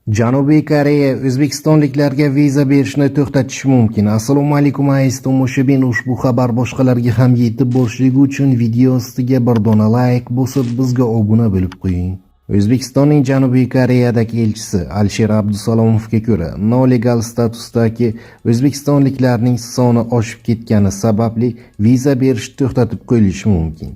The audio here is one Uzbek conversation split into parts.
Janubiy Koreya o'zbekistonliklarga viza berishni to'xtatishi mumkin. Assalomu alaykum, aziz tomoshabin. Ushbu xabar boshqalarga ham yetib borishligi uchun video ostiga bir dona layk bosib, bizga obuna bo'lib qo'ying. O'zbekistonning Janubiy Koreyadagi elchisi Alisher Abdusalomovga ko'ra, nolegal statusdagi o'zbekistonliklarning soni oshib ketgani sababli viza berish to'xtatib qo'yilishi mumkin.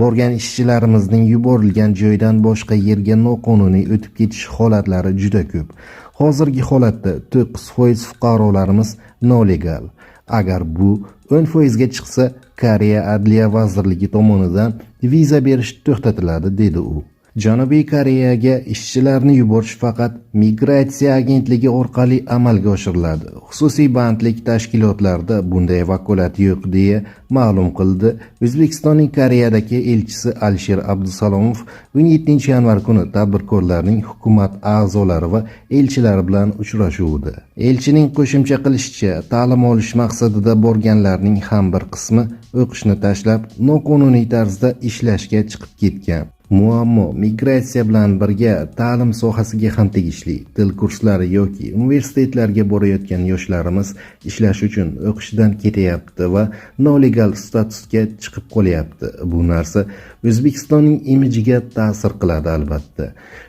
Borgan ishchilarimizning yuborilgan joydan boshqa yerga noqonuniy o'tib ketish holatlari juda ko'p. Hozirgi holatda 9% fuqarolarimiz nolegal. Agar bu 10% ga chiqsa, Koreya Adliya vazirligi tomonidan viza berish to'xtatiladi, dedi u. Janubiy Koreyaga ishchilarni yuborish faqat migratsiya agentligi orqali amalga oshiriladi. Xususiy bandlik tashkilotlarida bunday vakolat yo'q, deya ma'lum qildi O'zbekistonning Koreyadagi elchisi Alisher Abdusalomov 17-yanvar kuni tadbirkorlarning hukumat a'zolari va elchilari bilan uchrashuvida. Elchining qo'shimcha qilishicha, ta'lim olish maqsadida borganlarning ham bir qismi o'qishni tashlab, noqonuniy tarzda ishlashga chiqib ketgan. Muammo migratsiya bilan birga ta'lim sohasiga ham tegishli. Til kurslari yoki universitetlarga borayotgan yoshlarimiz ishlash uchun o'qishdan ketyapti va nolegal statusga chiqib qolyapti. Bu narsa O'zbekistonning imijiga ta'sir qiladi, albatta.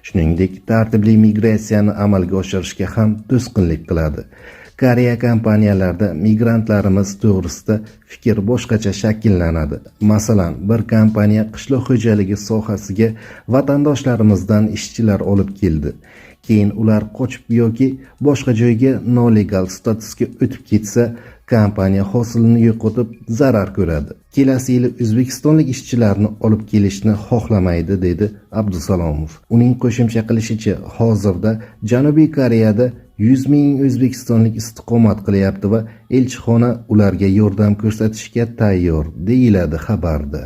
Shuningdek, tartibli migratsiyani amalga oshirishga ham to'sqinlik qiladi. Koreya kompaniyalarida migrantlarimiz to'g'risida fikr boshqacha shakllanadi. Masalan, bir kompaniya qishloq xo'jaligi sohasiga vatandoshlarimizdan ishchilar olib keldi. Keyin ular qochib yoki boshqa joyga nolegal statusga o'tib ketsa, kompaniya hosilini yo'qotib, zarar ko'radi. Kelasi yili o'zbekistonlik ishchilarni olib kelishni xohlamaydi, dedi Abdusalomov. Uning qo'shimcha qilishicha, hozirda Janubiy Koreyada 100 ming o'zbekistonlik istiqomat qilyapti va elchixona ularga yordam ko'rsatishga tayyor, deyiladi xabarda.